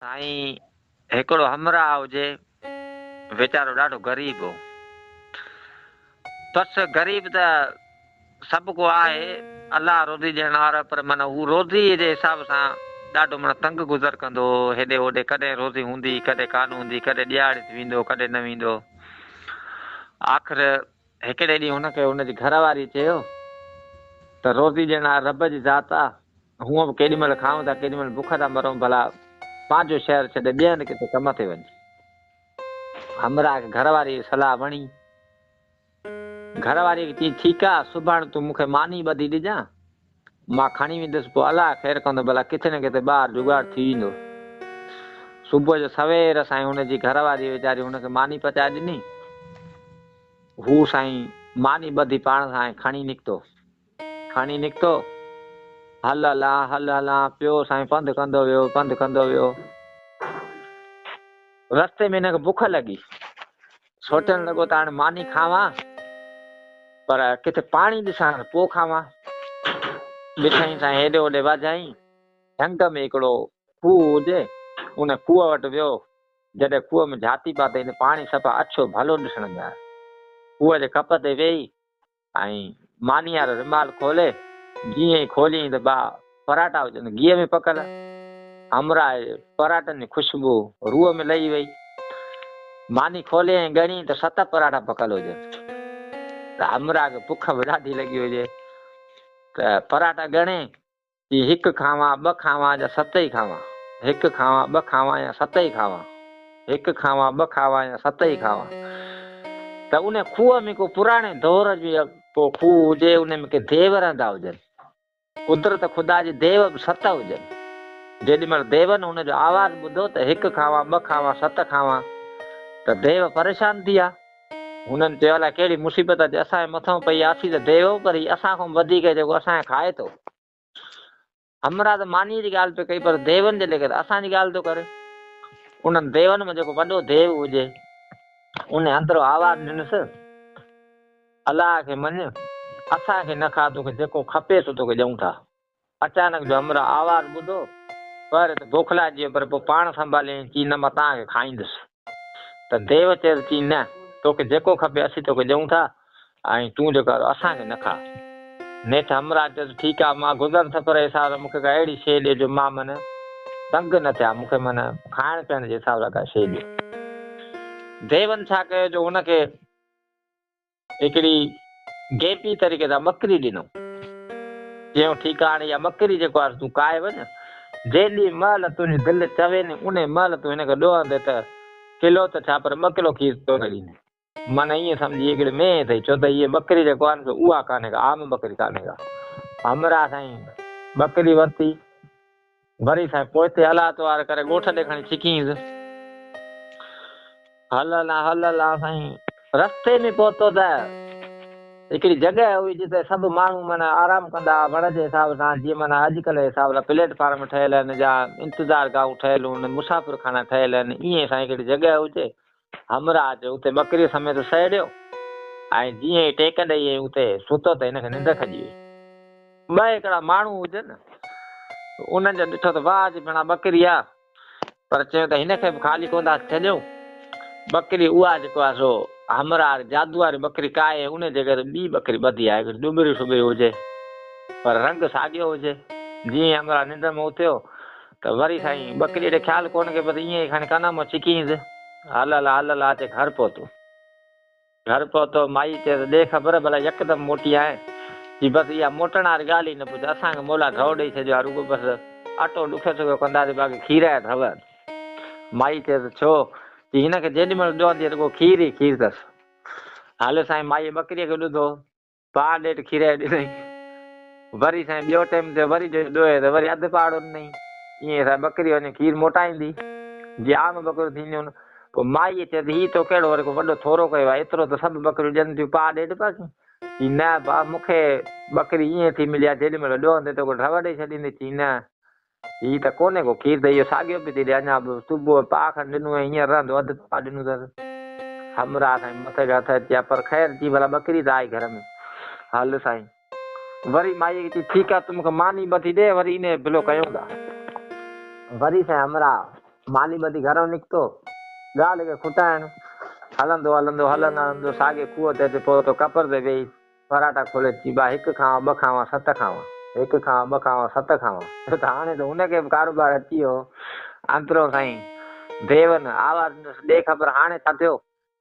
سائين هڪڙو همراهه هجي، ويچارو ڏاڍو غريب هو. بس غريب ته سڀ ڪو آهي، الله روزي ڏيڻ وارو پر معنيٰ هو روزي جي حساب سان ڏاڍو معنيٰ تنگ گذر ڪندو هو، هيڏي هوڏي ڪڏهن روزي هوندي، ڪڏهن ڪانه هوندي، ڪڏهن ڏهاڙي تي ويندو، ڪڏهن نه ويندو. آخر هڪڙي ڏينهن هن کي هن جي گهر واريء چيو ته روزي ڏيڻ واري رب جي ذات آ، هونء به ڪيڏي مهل کائون ٿا، ڪيڏي مهل بک ٿا مرون، ڀلا پنهنجو شهر ڇڏي ٻئي هنڌ ڪٿي ڪم تي وڃ. همراهه کي گهر واريء جي صلاح وڻي. گهر واريء کي چيائين، ٺيڪ آ، سڀاڻي تون مون کي ماني ٻڌي ڏجان، مان کڻي ويندس، پوء الله خير ڪندو، ڀلا ڪٿي نه ڪٿي ٻاهر جڳاڙ ٿي ويندو. صبح جو سوير سائين هن جي گهر واريء ويچاري هن کي ماني پچائي ڏني. هو سائين ماني ٻڌي پاڻ سان ۽ کڻي نڪتو. کڻي نڪتو. هل هلان، هل هلان پيو سائين پنڌ ڪندو ويو، پنڌ ڪندو ويو. رستي ۾ هن کي بک لڳي. سوچڻ لڳو ته هاڻي ماني کاوان پر ڪٿي پاڻي ڏسان ته پوء کاوان. ڏٺائين سائين هيڏي هوڏي واجهائين. جهنگ ۾ هڪڙو کوهه هجي، ان کوهه وٽ ويو. جڏهن کوهه ۾ جهاتي پاتائين ته پاڻي صفا اڇو ڀلو ڏسڻ ۾ آيو. کوهه جي ڪپ تي ويهي ۽ مانيء وارو رومال کولي، جيئن ئي کوليائين ته ٻه پراٽا هجن گيهه ۾ پڪل. همراهه پراٽن جي خوشبو روح ۾ لهي وئي. ماني کولي ۽ ڳڻيائين ته ست پراٽا پڪل هجن. ته همراهه کي بک به ڏاڍي لڳي هجي ته پراٽا ڳڻي چي هڪ کاوان، ٻه کاوان يا ست ئي کاوان؟ هڪ کاوان، ٻه کاوان يا ست ئي کاوان؟ هڪ کاوان، ٻه کاوان يا ست ئي کاوان؟ ته ان کوهه ۾ ڪو پراڻي دور جو ڪو کوهه هجي، ان ۾ ڪي ديو رهندا هجن. قدرت خدا جي ديو به ست هجن. جيڏي مهل ديون ان جو آواز ٻڌو ته هڪ کاوان، ٻه کاوان، ست کاوان ته ديو پريشان ٿي ويا. هنن چيو الائي ڪهڙي مصيبت اچي اسان جي مٿئون پئي آ، اسين ته ديو پر هي اسان کان به وڌيڪ جيڪو اسان کي کائي ٿو. همراهه ته مانيء جي ڳالهه پئي ڪئي پر ديون جي ليکي ته اسان جي ڳالهه ٿو ڪري. انهن ديون مان جيڪو وڏو ديو هجي، ان اندرو آواز ڏنس، الله کي مڃ، اسان کي نه کاء، توکي جيڪو کپي سو توکي ڏيون ٿا. اچانڪ جو همراهه آواز ٻڌو، پهرين ته بوکلائجي ويو پر پوء پاڻ سنڀاليائين، چي نه مان توهان کي کائيندس. ته ديو چيس، چي نه، توکي جيڪو کپي اسين توکي ڏيون ٿا ۽ تون جيڪو آهي اسان کي نه کاء. نيٺ همراهه چيس، ٺيڪ آهي، مان گذر سفر جي حساب سان مون کي ڪا اهڙي شيء ڏي جو مان من تنگ نه ٿيان، مون کي من کائڻ پيئڻ جي حساب سان ڪا شيء ڏي. ديون ڇا ڪيو جو هن کي هڪڙي گيپي طريقي سان ٻڪري ڏنو. چيائون ٺيڪ آ هاڻي اها ٻڪري جيڪو آهي تون ڪاهي وڃ، جيڏي مهل تنهنجي دل چوي ني انهي مهل تون هن کي ڏوهندين ته ڪلو ته ڇا پر ٻه ڪلو کير توکي ڏيندي. معنيٰ ائين سمجهي هڪڙي مينهن اٿئي ڇو ته هيء ٻڪري جيڪو آهي نه سو اها ڪانهي ڪا عام ٻڪري ڪانهي ڪا. همراهه سائين ٻڪري ورتي. وري سائين پوئتي الله توهار ڪري ڳوٺ ڏي کڻي ڇڪينس. هل هلان هل هلان سائين رستي ۾ پهتو ته هڪڙي جڳهه هئي جتي سڀ ماڻهو معنيٰ آرام ڪندا هئا وڻ جي حساب سان جيئن معنيٰ اڄڪلهه جي حساب سان پليٽ فارم ٺهيل آهن يا انتظار گاهون ٺهيل هن مسافر خانا ٺهيل آهن ائين سائين هڪڙي جڳهه هجي همراهه اچي اتي ٻڪريء سميت سهيڙيو ۽ جيئن ئي ٽيڪ ڏئي ۽ اتي ستو ته هن کي ننڊ کڄي وئي. ٻه هڪڙا ماڻهو هجن انهن جو ڏٺو ته واهه جي ڀيڻا ٻڪري آ پر چيو ته هن کي به خالي ڪونه ٿا ڇڏيون. ٻڪري اها جيڪو آ سو همراهه جادو واري ٻڪري ڪاهي ۽ ان جڳهه تي ٻي ٻڪري ٻڌي آهي هڪڙي ڏٻري سٻري هجي پر رنگ ساڳيو هجي. جيئن ئي همراهه ننڊ مان اٿيو ته وري سائين ٻڪريء ڏي خيال ڪونه ڪيو بس ائين ئي کڻي ڪن مان ڇڪينس هل هل هل هل اچي گهر پهتو. گهر پهتو، مائيء چيس، ڏي خبر ڀلا يڪدم موٽي آئين؟ چي، بس اها موٽڻ واري ڳالهه ئي نه پڇ، اسان کي مولا ڍؤ ڏئي ڇڏيو آهي، رڳو بس اٽو ڏکيو سکيو ڪنداسين، باقي کير جا ڍؤ. مائيء چيس، ڇو؟ چي، هن کي جيڏي مهل ڏوهندينء رڳو کير ئي کير اٿس. هل سائين، مائيء ٻڪريء کي ڏڌو، پاء ڏيڍ کير جو ڏنائين. وري سائين ٻيو ٽيم ٿيو، وري جو ڏوهي ته وري اڌ پاڙو ڏنائين. ائين سائين ٻڪري وڃي کير موٽائيندي، جي عام ٻڪريون ٿينديون هن. پوء مائيء چيس، هي تو ڪهڙو وري ڪو وڏو ٿورو ڪيو آهي، ايترو ته سڀ ٻڪريون ڏين ٿيون پاء ڏيڍ پاء کي. چي، نه ڀاء، مون کي ٻڪري ائين ٿي ملي آهي، جيڏي مهل ڏوهندي توکي ڍؤ ڏئي ڇڏيندي. چي، نه، هي ته ڪونهي ڪو کير ته اهو ساڳيو به ٿي ڏي، اڃا به صبح پاء کن ڏنو ۽ هينئر رهندو اڌ پاء ڏنو اٿس. همراهه سائين مٿي کي هٿ اچي ويا، پر خير چي ڀلا ٻڪري ته آئي گهر ۾. هل سائين. وري مائيء کي چي ٺيڪ آ تون مون کي ماني ٻڌي ڏي وري انهيء جو بلو ڪيون ٿا. وري سائين همراهه. ماني ٻڌي گهرئون نڪتو، ڳالهه کي کٽائڻ، هلندو هلندو هلندو هلندو ساڳئي کوهه تي اچي پهتو، ڪپر تي ويهي پراٽا کولي چي ڀاء هڪ کاوان ٻه کاوان ست کاوان، هڪ کاوان ٻه کاوان ست کاوان. ڇو ته هاڻي ته هن کي به ڪاروبار اچي ويو هو. اندرون سائين ديون آواز ڏنس ڏي خبر هاڻي ڇا ٿيو؟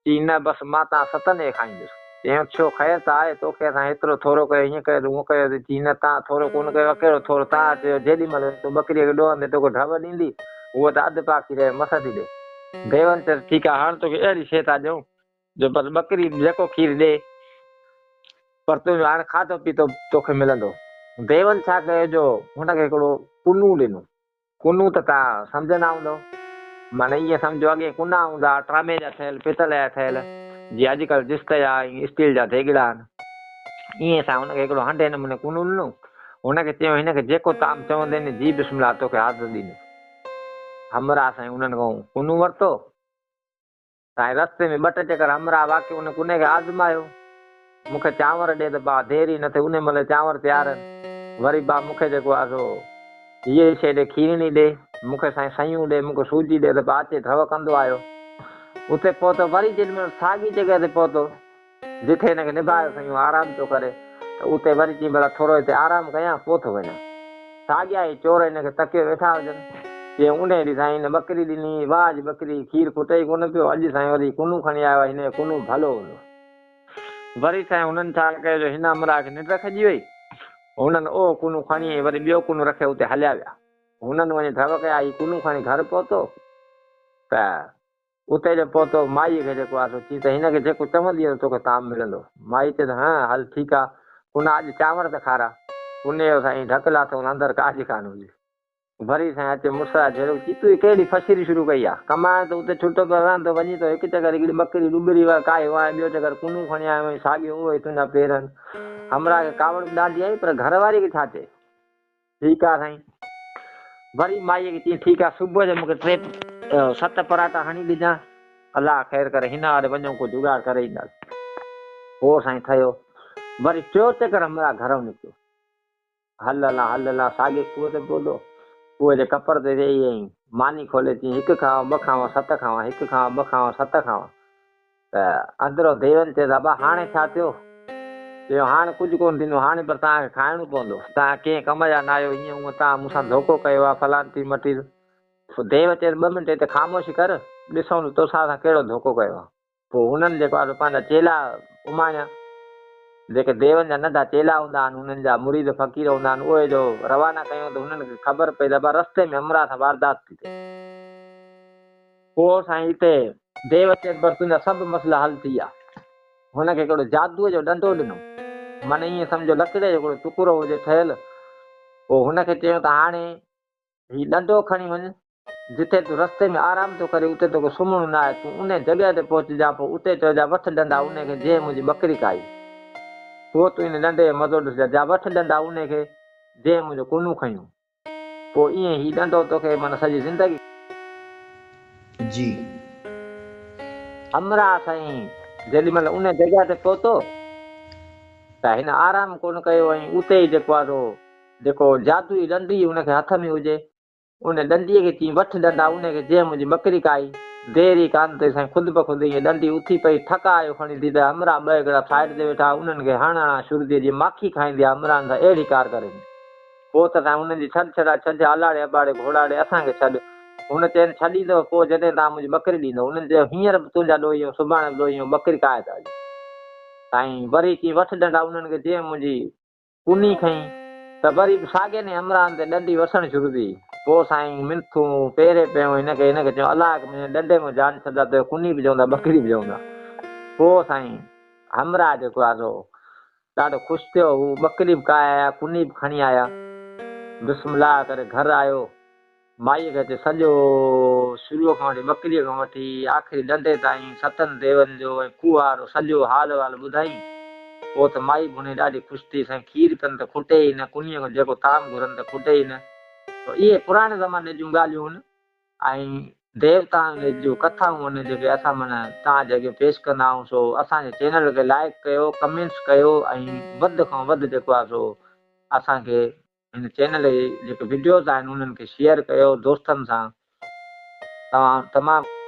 چي نه بس مان تان ستن کي کائيندس. چيائون ڇو خير ته آهي توکي اسان هيترو ٿورو ڪيو هيئن ڪيو ته هونئن ڪيو ته چي نه تان ٿورو ڪونه ڪيو ڪهڙو ٿورو تان چيو جيڏي مهل تون ٻڪريء کي ڏوهندي توکي ڍؤ ڏيندي هوء ته اڌ پاء کير جو مس ٿي ڏي. ديون چيس ٺيڪ آهي هاڻ توکي اهڙي شيء ٿا ڏيون جو بس ٻڪري جيڪو کير ڏي پر تنهنجو هاڻ کاڌو پيتو توکي ملندو. ديون ڇا ڪيو جو هن کي هڪڙو ڪنو ڏنو. ڪنو ته توهان سمجهندا هوندؤ. معنيٰ ائين سمجهو اڳي ڪنا هوندا ها ٽرامي جا ٺهيل، پتل جا ٺهيل، جيئن اڄڪلهه جست جا ۽ اسٽيل جا ديڳڙا آهن. ائين سائين هن کي هڪڙو هنڍي نموني ڪنو ڏنو. هن کي چيو هن کي جيڪو طعام چوندين جي بسم الله توکي حاضر ڏيندس. همراهه سائين انهن کان ڪنو ورتو. سائين رستي ۾ ٻه ٽي چڪر همراهه واقعي ان ڪني کي آزمايو. مون کي چانور ڏي ته با دير ئي نه ٿئي انهي مهل چانور تيار آهن. وري با مون کي جيڪو آهي سو هيء شيء ڏي کيرڻي ڏي، مون کي سائين سيون ڏي، مون کي سوجي ڏي ته با اچي ڍؤ ڪندو آيو. اتي پهتو وري جيڏي مهل ساڳي جڳهه تي پهتو جتي هن کي نڀايو سائين اهو آرام پيو ڪري ته اتي وري چيائين ڀلا ٿورو هتي آرام ڪيان پوء ٿو وڃان. ساڳيا ئي چور هن کي تڪيو ويٺا هجن. چيائين انهيء ڏينهن سائين هن ٻڪري ڏني، واهه جي ٻڪري کير کٽي ئي ڪونه پيو، اڄ سائين وري ڪنو کڻي آيو آهي، هن جو ڪنو ڀلو هوندو. وري سائين هنن ڇا ڪيو جو هن همراهه کي ننڊ کڄي وئي. هنن اهو ڪنو کڻي ۽ وري ٻيو ڪنو رکي اتي هليا ويا. هنن وڃي ڍؤ ڪيا، هي ڪنو کڻي گهر پهتو ته اتي جو پهتو، مائيء کي جيڪو آ سو چيس ته هن کي جيڪو چوندينء ته توکي طعام ملندو. مائي چيس ته هان، هل ٺيڪ آ، ڪنا اڄ چانور ته کاراء. ڪني جو سائين ڍڪ لاٿو ته اندر ڪاڄ ڪانه هجي. وري سائين اچي مڙس جا جهيڙو چي تو هي ڪهڙي فشري شروع ڪئي آ. ڪمائڻ ته اتي ڇٽو پيو رهندو وڃين ٿو هڪ چڪر هڪڙي ٻڪري ڏٻري ور ڪاهيو آهين ٻيو چڪر ڪنو کڻي آيو آهين ساڳيو اهو ئي تنهنجا پير آهن. همراهه کي ڪاوڙ به ڏاڍي آئي پر گهر واري کي ڇا چئي. ٺيڪ آ سائين. وري مائيء کي چيائين ٺيڪ آ صبح جو مون کي ٽي ست پراٽا هڻي ڏجان. الله خير ڪري هن واري وڃون ڪو جگاڙ ڪري اينداسين. پوء سائين ٺهيو. وري ٽيون چڪر همراهه گهرئون نڪتو. هل هلان هل هلان ساڳئي کوهه تي پهتو. کوهه جي ڪپر تي ويهي ۽ ماني کولي چيائين هڪ کاوان ٻه کاوان ست کاوان هڪ کاوان ٻه کاوان ست کاوان. ته اندرون ديون چيس ابا هاڻي ڇا ٿيو؟ چيو هاڻ ڪجهه ڪونه ٿيندو هاڻي پر توهان کي کائڻو پوندو. توهان ڪنهن ڪم جا ناهيو هيئن هونئن توهان مون سان ڌوڪو ڪيو آهي فلان ٿي مٽي. ديو چيس ٻه منٽ هتي خاموشي ڪر ڏسون ته توسان اسان ڪهڙو ڌوڪو ڪيو آهي. پوء هنن جيڪو آهي سو پنهنجا چيلا اماڻيا، جيڪي ديون جا ننڍا چيلا هوندا آهن، انهن جا مريد فقير هوندا آهن، اهي جو روانا ڪيون ته هنن کي خبر پئي ته ابا رستي ۾ همراهه سان واردات ٿي ٿئي. پوء سائين هتي ديو چيس پر تنهنجا سڀ مسئلا حل ٿي ويا. هن کي هڪڙو جادوء جو ڏنڊو ڏنو، معنيٰ ائين سمجهو لڪڙي جو هڪڙو ٽڪرو هجي ٺهيل. پوء هن کي چيو ته هاڻي هي ڏنڊو کڻي وڃ، جتي تون رستي ۾ آرام ٿو ڪرين، اتي توکي سمهڻو نه آهي، تون انهيء جڳهه تي پهچجان، پوء اتي چئجان، وٺ ڏنڊا انهيء کي، جنهن منهنجي ٻڪري کائي. پوء تون ان ڏنڊي جو مزو ڏسجان، جا وٺ ڏنڊا انهيء کي، جنهن منهنجو ڪنو کنيو. پوء ائين هي ڏنڊو توکي معنيٰ سڄي زندگي. جي. همراهه سائين جيڏي مهل انهيء جڳهه تي پهتو ته هن آرام ڪونه ڪيو ۽ اتي ئي جيڪو آهي سو جيڪو جادوئي ڏنڊي هن کي هٿ ۾ هجي، ان ڏنڊيء کي چيائين، وٺ ڏنڊا ان کي جنهن منهنجي ٻڪري کائي. دير ئي ڪانه ٿي سائين خود بخود ائين ڏنڊي اٿي پئي، ٺڪا آيو کڻي ٿي ته همراهه ٻه هڪڙا سائيڊ تي ويٺا، انهن کي هڻ هڻان شروع ٿي جيئن ماکي کائيندي آهي همراهن سان اهڙي ڪار ڪري ڏني. پوء ته سائين انهن جي ڇڏ ڇڏا ڇڏ الاڙي اباڙي گهوڙاڙي اسان کي ڇڏ. هن چين ڇڏيندؤ پوء جڏهن توهان منهنجي ٻڪري ڏيندؤ. انهن چيو هينئر به تنهنجا ڏوهي آهيون سڀاڻي به ڏوهي آهيون ٻڪري ڪاهي ٿا اچون. سائين وري چيائين وٺ ڏنڊا انهن کي جنهن منهنجي ڪني کنئي ته وري به ساڳين ئي همراهن تي ڏنڊي وسڻ شروع ٿي. پوء سائين منٿون پيري پيون هن کي هن کي چيون الله کي منهنجي ڏنڊي مان جان ڇڏا ته ڪني به چوندا ٻڪري به چوندا. پوء سائين همراهه جيڪو آهي سو ڏاڍو خوش ٿيو هو ٻڪري به ڪاهي آيا ڪني به کڻي آيا. بسم الله ڪري گهر آيو. مائيء کي اچي سڄو شروع کان وٺي ٻڪريء کان وٺي آخري ڏنڊي تائين ستن ديون جو ۽ کوهه وارو سڄو حال احوال ٻڌائين. پوء ته مائي ڀوني ڏاڍي خوش ٿي، سائين کير پين ته کٽي ئي نه، ڪنيء کان جيڪو طعام گهرن ته کٽي ئي نه. تو اهي پراڻي زماني جون ڳالهيون هن ۽ ديوتائن جون ڪٿائون هن جيڪي اسان معنيٰ توهان جي اڳيان پيش ڪندا آهيون سو اسان جي چينل کي لائيڪ ڪيو، ڪمينٽس ڪيو ۽ وڌ کان وڌ جيڪو آهي سو اسان کي هن چينل جي جيڪي وڊيوز آهن انهن کي شيئر ڪيو دوستن سان. توهان تمام